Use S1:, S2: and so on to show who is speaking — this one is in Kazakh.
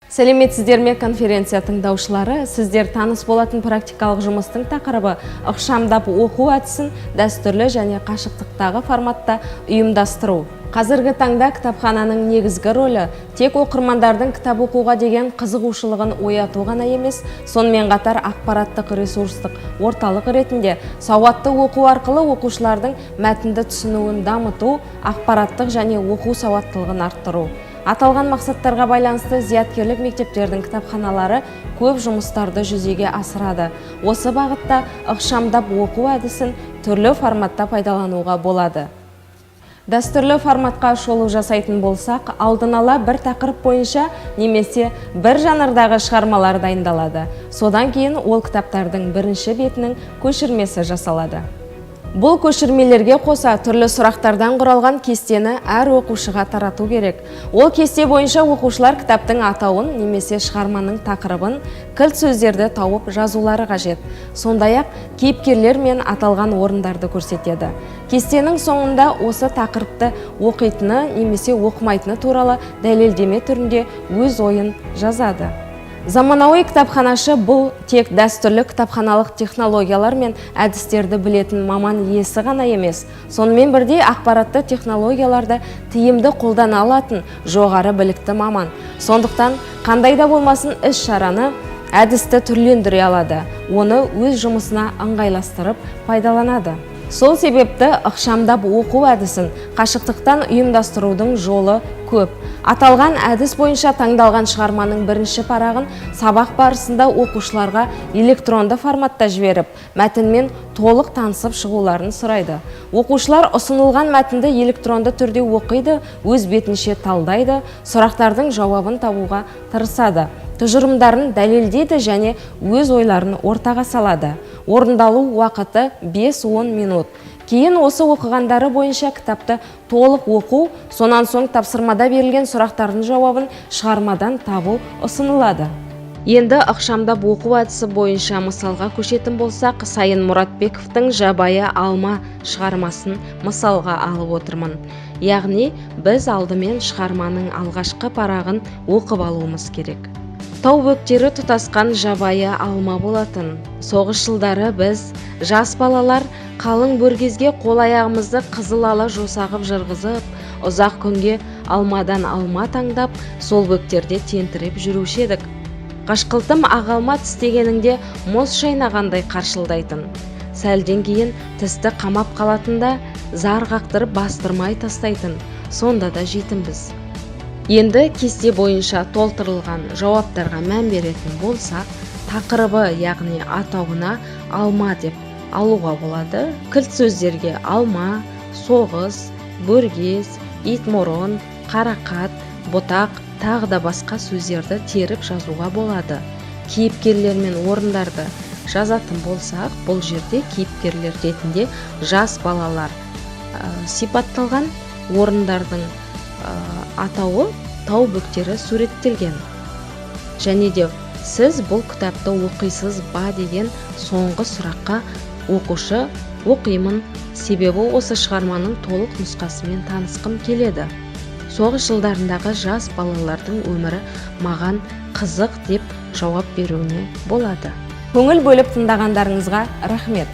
S1: Сәлеметсіздер ме, конференция тыңдаушылары! Сіздер таныс болатын практикалық жұмыстың тақырыбы – ықшамдап оқу әдісін дәстүрлі және қашықтықтағы форматта ұйымдастыру. Қазіргі таңда кітапхананың негізгі рөлі тек оқырмандардың кітап оқуға деген қызығушылығын ояту ғана емес, сонымен қатар ақпараттық ресурстық орталық ретінде сауатты оқу арқылы оқушылардың мәтінді түсінуін дамыту, ақпараттық және оқу сауаттылығын арттыру. Аталған мақсаттарға байланысты зияткерлік мектептердің кітапханалары көп жұмыстарды жүзеге асырады. Осы бағытта ықшамдап оқу әдісін түрлі форматта пайдалануға болады. Дәстүрлі форматқа шолу жасайтын болсақ, алдын ала бір тақырып бойынша немесе бір жанрдағы шығармалар дайындалады. Содан кейін ол кітаптардың бірінші бетінің көшірмесі жасалады. Бұл көшірмелерге қоса түрлі сұрақтардан құралған кестені әр оқушыға тарату керек. Ол кесте бойынша оқушылар кітаптың атауын немесе шығарманың тақырыбын, кілт сөздерді тауып жазулары қажет. Сондай-ақ кейіпкерлер мен аталған орындарды көрсетеді. Кестенің соңында осы тақырыпты оқитыны немесе оқымайтыны туралы дәлелдеме түрінде өз ойын жазады. Заманауи кітапханашы – бұл тек дәстүрлі кітапханалық технологиялар мен әдістерді білетін маман иесі ғана емес, сонымен бірдей ақпаратты технологияларды тиімді қолдана алатын жоғары білікті маман. Сондықтан қандай да болмасын іс-шараны, әдісті түрлендіре алады, оны өз жұмысына ыңғайластырып пайдаланады. Сол себепті ықшамдап оқу әдісін қашықтықтан ұйымдастырудың жолы көп. Аталған әдіс бойынша таңдалған шығарманың бірінші парағын сабақ барысында оқушыларға электронды форматта жіберіп, мәтінмен толық танысып шығуларын сұрайды. Оқушылар ұсынылған мәтінді электронды түрде оқиды, өз бетінше талдайды, сұрақтардың жауабын табуға тырысады, тұжырымдарын дәлелдейді және өз ойларын ортаға салады. Орындалу уақыты 5-10 минут. Кейін осы оқығандары бойынша кітапты толық оқу, сонан соң тапсырмада берілген сұрақтардың жауабын шығармадан табу ұсынылады. Енді ықшамдап оқу әдісі бойынша мысалға көшетін болсақ, Сайын Мұратбековтың «Жабайы алма» шығармасын мысалға алып отырмын. Яғни біз алдымен шығарманың алғашқы парағын оқып алуымыз керек. Тау бөктері тұтасқан жабайы алма болатын. Соғыс жылдары біз, жас балалар, қалың бөргезге қол аяғымызды қызыл ала жоса ғып жырғызып, ұзақ күнге алмадан алма таңдап, сол бөктерде тентіреп жүруші едік. Қашқылтым ақ алма тістегеніңде мұз шайнағандай қаршылдайтын. Сәлден кейін тісті қамап қалатын да, зар қақтырып бастырмай тастайтын. Сонда да жейтінбіз. Енді кесте бойынша толтырылған жауаптарға мән беретін болсақ, тақырыбы, яғни атауына «алма» деп алуға болады. Кілт сөздерге алма, соғыс, бөргез, итмұрын, қарақат, бұтақ, тағы да басқа сөздерді теріп жазуға болады. Кейіпкерлер мен орындарды жазатын болсақ, бұл жерде кейіпкерлер ретінде жас балалар сипатталған, орындардың атауы тау бөктері суреттелген. Және де «Сіз бұл кітапты оқисыз ба?» деген соңғы сұраққа оқушы: «Оқимын, себебі осы шығарманың толық нұсқасымен танысқым келеді. Соғыс жылдарындағы жас балалардың өмірі маған қызық», – деп жауап беруіне болады. Көңіл бөліп тыңдағандарыңызға рахмет.